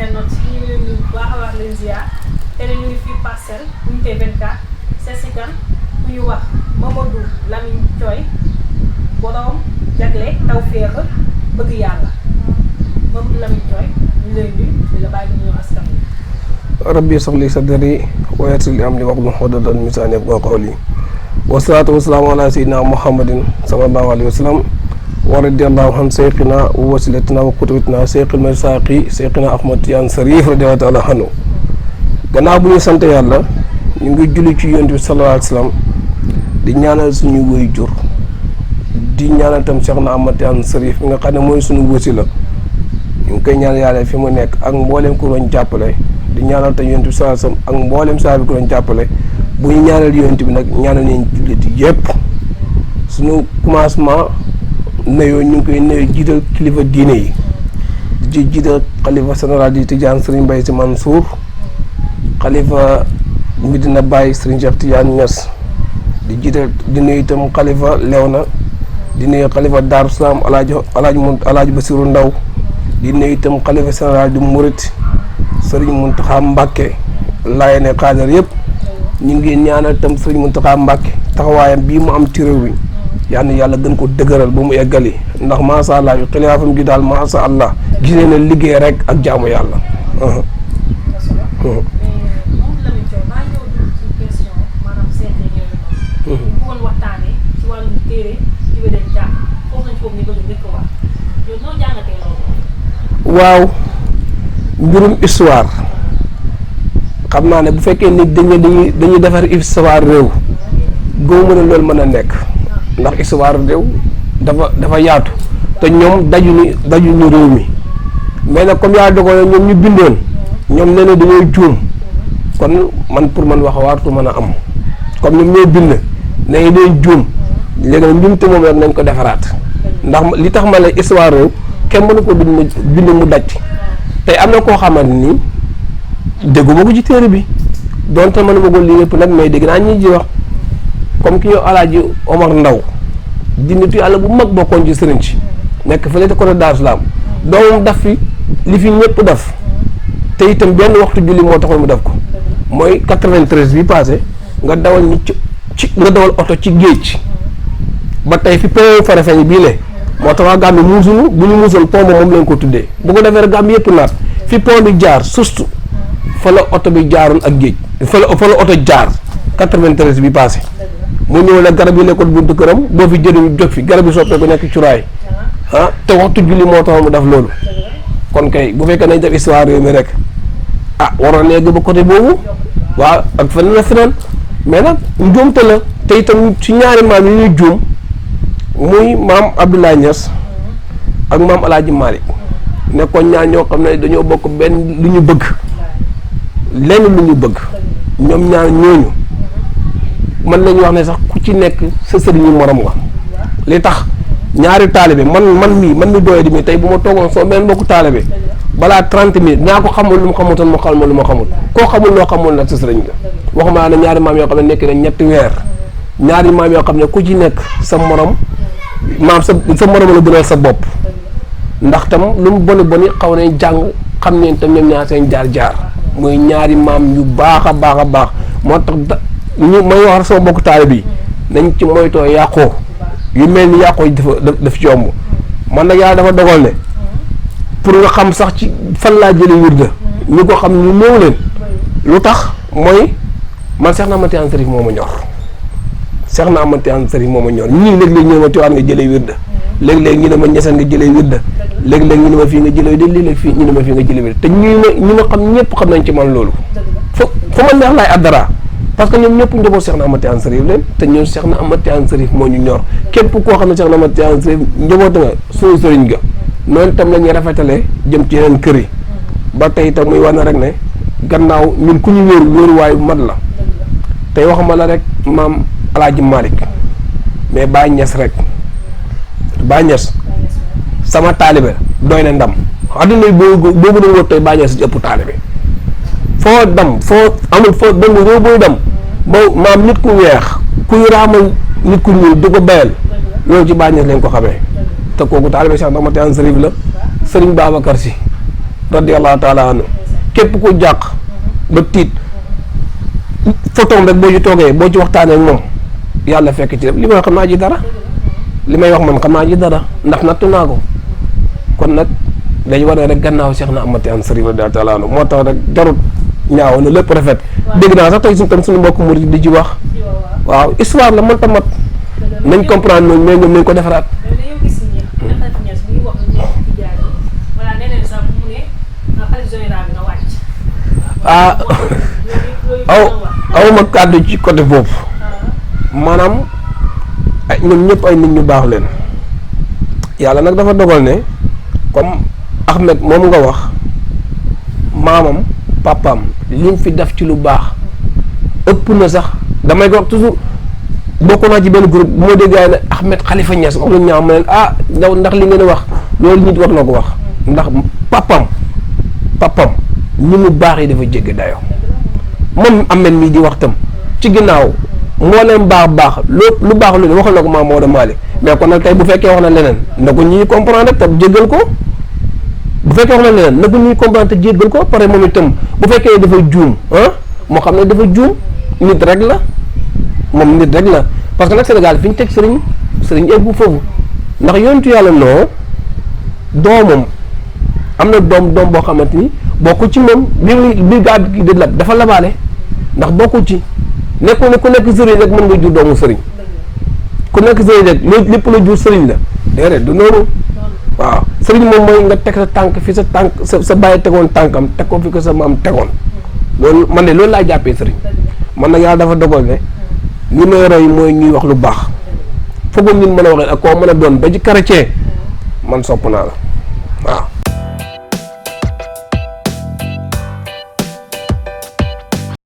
internet yi ñu leen di baax a wax leen ziar te ñu ngi fii Parcelles unité 24 Sessikan ku ñu wax Mamadou Lamine Thioye borom jagle taw féex bëgg yàlla Mamadou Lamine Thioye ñu lay nuyu di la bàyyi ñu ñëw askan wi. rabbi shrah li sadri wa yassir li amri wahlul uqdatan min lisani yafqahu qawli wasalaatu wasalaamu ala sayyidina muhammadin sallallahu alayhi wa sallam wa radiyallahu an seyxina wa wasilatina wa qudwatina seyxil masaaqi seyxina Ahmad Tijaan Sarif radiyallahu taala anhu. gannaaw bu ñu sant yàlla ñu ngi julli ci yonent bi sallallahu alayhi wa sallam di ñaanal suñu woy jur di ñaanal tam seyxina Ahmad Tijaan Sarif mi nga xam ne mooy suñu wasila ñu ngi koy ñaanal yàlla fi mu nekk ak mboolem ku doon jàppale di ñaanal tam yonent bi sallallahu alayhi wa sallam ak mboolem saa bi ku doon jàppale bu ñu ñaanal yonent bi nag ñaanal nañ jullit yépp suñu commencement nuyoo ñu ngi koy nuyu jiital kilifa diine yi di jiital xalifa général di Tijaan Serigne Mbaye Sy Mansour xalifa Medina Baye Serigne Cheikh Tidiane Niass di jiital di nuyu itam xalifa Léona di nuyu xalifa Darou Salaam alaaji Basiru Ndaw di nuyu itam xalifa général di Mouride Serigne Mountakha Mbacké Laayene Xaadar yëpp ñu ngi ñaanal itam Serigne Mountakha Mbacké taxawaayam bii mu am ci réew mi yal na yàlla gën ko dëgëral ba mu eggali ndax macha allah yu xilaafam gi daal macha allah gis na liggéey rek ak jaamu yàlla. waaw mbirum histoire xam naa ne bu fekkee nit dañuy defar histoire réew goo mën a loolu mën a nekk. ndax histoire réew dafa yaatu te ñoom dajuñu réew mi mais nag comme yaa dogoon ñoom ñu bindoon ñoom nee na dañoo juum kon man pour man wax waartu mën a am comme ñoom ñoo bind nañu doon juum léegi nag njumte moom rek nañ ko defaraat ndax li tax ma la histoire réew kenn mënu ko bind mu daj tey am na koo xamante ni dégguma ko ci téere bi donte mënuma ko lii yëpp nag mais dégg naa ñi ji wax comme ki yow alaaji Omar Ndaw di nitu yàlla bu mag bokkoon ci sëriñ ci nekk fële te côté Daaru Salaam doomam daf fi li fi ñëpp def te itam benn waxtu julli moo taxoon mu def ko mooy 93 bi passé nga dawal ñu nga dawal oto ci géej ba tey fi pont Farafeñi bii ne moo tax waa Gàmbi muusunu bu ñu muusoon pont moom lañ ko tuddee bu ko defee rek Gàmbi yëpp naat fi pont bi jaar surtout fa la oto bi jaaroon ak géej fa la oto jaar 93 bi passé mu ñëw la garab yi nekkoon buntu këram boo fi jëriñ jóg fi garab yi soppee ko nekk cuuraay te waxtu julli moo tax mu def loolu kon kay bu fekkee nañ def histoire réew mi rek waroon na yegg ba côté boobu waaw ak feneen la feneen mais nag njuumte la te itam ci ñaari maam yi ñuy juum muy maam Abdoulaye Niass ak maam El Hadj Malick nekkoon ñaar ñoo xam ne dañoo bokk benn lu ñu bëgg lenn lu ñu bëgg ñoom ñaar ñooñu mën nañu wax ne sax ku ci nekk sa sëriñu morom nga li tax ñaari taalibe man mi doye di mi tey bu ma toogoon soo benn mbokku taalibe balaa 30 minutes naa ko xamul lu mu xamutoon mu xamal lu ma xamul koo xamul loo xamul nag sa sëriñ nga waxuma ne ñaari maam yoo xam ne nekk na ñetti weer ñaari maam yoo xam ne ku ci nekk sa morom maam sa morom la gënal sa bopp ndax tam lu mu boni xaw nañ jàng xam ne tam ñoom ñaar seen jaar muy ñaari maam yu baax a baax a baax moo tax may wax sama mbokk taalibe bi nañ ci moytoo yàqoo yu mel ni yàqoo daf ci yomb man nag yàlla dafa dogal ne pour nga xam sax ci fan laa jëlee wirda ñu ko xam ñu néew leen lu tax mooy man Seex na Ahmad Tijaan Sarif moo ma ñor Seex na Ahmad Tijaan Sarif moo ma ñor ñii léeg-léeg ñu ne ma Tiwaawan nga jëlee wirda léeg-léeg ñu ne ma Ñaseen nga jëlee wirda léeg-léeg ñu ne ma fii nga jëlee wirda léeg-léeg fii ñu ne ma fii nga jëlee wirda te ñu ma xam ñëpp xam nañ ci man loolu fu ma neex laay addara parce que ñoom ñëpp njaboot Seex na Ahmad Tijaan Sarif leen te ñun Seex na Ahmad Tijaan Sarif moo ñu ñor képp koo xam ne Seex na Ahmad Tijaan Sarif njaboot nga suñu sëriñ ga noonu tam la ñuy rafetalee jëm ci yeneen kër yi ba tey itam muy wane rek ne gannaaw ñun ku ñu wéeruwaayu mat la tey waxuma la rek maam El Hadj Malick mais Baye Niass rek Baye Niass sama taalibe doy na ndam adduna boobu doon wër tey Baye Niass ci ëpp taalibe foo dem foo amul foo dem réew booy dem ba maam nit ku weex kuy raamal nit ku ñuul di ko bayal loolu ci Baye Niass lañ ko xamee te kooku taalibe Seex na Ahmad Tijaan Sarif la Sëriñ Babacar Si radiyallahu taala anhu képp ku jàq ba tiit photom rek boo ci toogee boo ci waxtaanee ak moom yàlla fekk ci li may wax xam naa ci dara li may wax man xam naa ci dara ndax nattu naa ko kon nag dañ war a rek gannaaw Cheikh na amati an sëriñ radiyallaahu taala anhu moo tax rek jarut ñaaw na lépp rafet dégg naa sax tey suñu mbokk murid di ci wax waaw histoire la mënta mat nañ comprendre noonu mais ñoom nañ ko defaraat ah aw ma kàddu ci côté boobu maanaam ay ñoom ñëpp ay nit ñu baax leen yàlla nag dafa dogal ne comme Ahmed moom nga wax maamam papaam lim fi def ci lu baax ëpp na sax damay ko wax toujours bokk naa ci benn groupe bu ma déggee ne Ahmed Khalifa Niass wax lu ñaaw ma leen ah ndax li ngeen di wax loolu nit war na ko wax ndax papam ni mu baax yi dafa jéggi dayoo moom Ahmed mii di wax tam ci ginnaaw moo leen baax lu baax lu ne waxal na ko maam Maodo Malick mais kon nag tey bu fekkee wax na leneen na ko ñuy comprendre te jéggal ko bu fekkee wax na leneen na ko ñuy comprendre te jéggal ko pare moom itam bu fekkee dafa juum moo xam ne dafa juum nit rek la moom nit rek la parce que nag Sénégal fi ñu teg sëriñ eggu foofu ndax yonentu yàlla noo doomam am na doom boo xamante ni bokku ci moom bi gaa bi di lab dafa labaale ndax bokku ci nekkul ne ku nekk sëriñ rek mën nga jur doomu sëriñ ku nekk sëriñ rek loolu lépp la jur sëriñ la déedéet du noonu waaw sëriñ moom mooy nga teg sa tànk fi sa tànk sa bàyyi tegoon tànkam teg ko fi ko sa maam tegoon loolu man de loolu laa jàppee sëriñ man nag yàlla dafa dogal ne li may roy mooy ñuy wax lu baax foogum nit mën a waxee ak koo mën a doon ba ci chrétien man sopp naa la